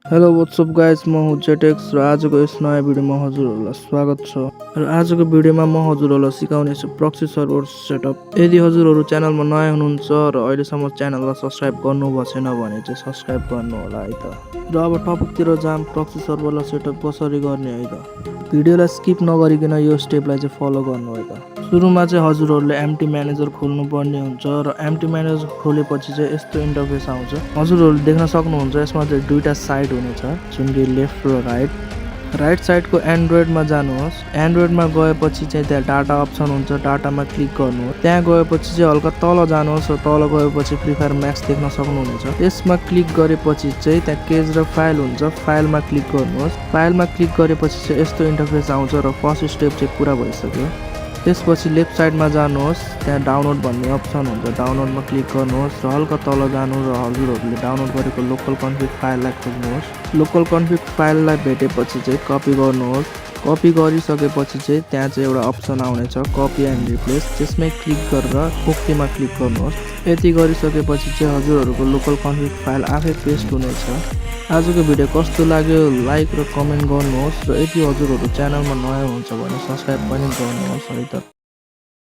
Hello what's up guys, म हुँ जेटेक्स र आजको यस नयाँ भिडियोमा हजुरहरूलाई स्वागत छ। र आजको भिडियोमा म हजुरहरूलाई सिकाउनेछु प्रक्सी सर्भर सेटअप। यदि हजुरहरू च्यानलमा नयाँ हुनुहुन्छ र अहिलेसम्म च्यानललाई सब्स्क्राइब गर्नुभएको छैन भने चाहिँ सब्स्क्राइब गर्नु होला है त। र अब टपिकतिर जाम, प्रक्सी सर्भरलाई सेटअप कसरी गर्ने है त। भिडियोलाई स्किप नगरिकन यो स्टेपलाई चाहिँ फलो गर्नु है त। सुरुमा चाहिँ हजुरहरूले एमटी म्यानेजर खोल्नु पर्ने हुन्छ र एमटी म्यानेजर खोलेपछि चाहिँ यस्तो इन्टरफेस आउँछ। हजुरहरूले देख्न सक्नुहुन्छ यसमा चाहिँ दुईटा साइड हुनेछ, जुन कि लेफ्ट र राइट साइडको एन्ड्रोइडमा जानुहोस्। एन्ड्रोइडमा गएपछि चाहिँ त्यहाँ डाटा अप्सन हुन्छ, डाटामा क्लिक गर्नुहोस्। त्यहाँ गएपछि चाहिँ हल्का तल जानुहोस् र तल गएपछि फ्री फायर म्याक्स देख्न सक्नुहुनेछ। त्यसमा क्लिक गरेपछि चाहिँ त्यहाँ केज र फाइल हुन्छ, फाइलमा क्लिक गर्नुहोस्। फाइलमा क्लिक गरेपछि चाहिँ यस्तो इन्टरफेस आउँछ र फर्स्ट स्टेप चाहिँ पुरा भइसक्यो। त्यसपछि लेफ्ट साइडमा जानुहोस्, त्यहाँ डाउनलोड भन्ने अप्सन हुन्छ, डाउनलोडमा क्लिक गर्नुहोस् र हल्का तल जानु र हजुरहरूले डाउनलोड गरेको लोकल कन्फिग फाइललाई खोज्नुहोस्। लोकल कन्फिग फाइललाई भेटेपछि चाहिँ कपी गर्नुहोस्। कपी गरिसकेपछि चाहिँ त्यहाँ चाहिँ एउटा अप्सन आउनेछ, कपी एन्ड रिप्लेस। त्यसमै क्लिक गरेर ओकेमा क्लिक गर्नुहोस्। यति गरिसकेपछि चाहिँ हजुरहरूको लोकल कन्फिग फाइल आफै पेस्ट हुनेछ। आजको भिडियो कस्तो लाग्यो लाइक र कमेन्ट गर्नुहोस् र यदि हजुरहरू च्यानलमा नयाँ हुनुहुन्छ भने सब्स्क्राइब पनि गर्नुहोस् है त।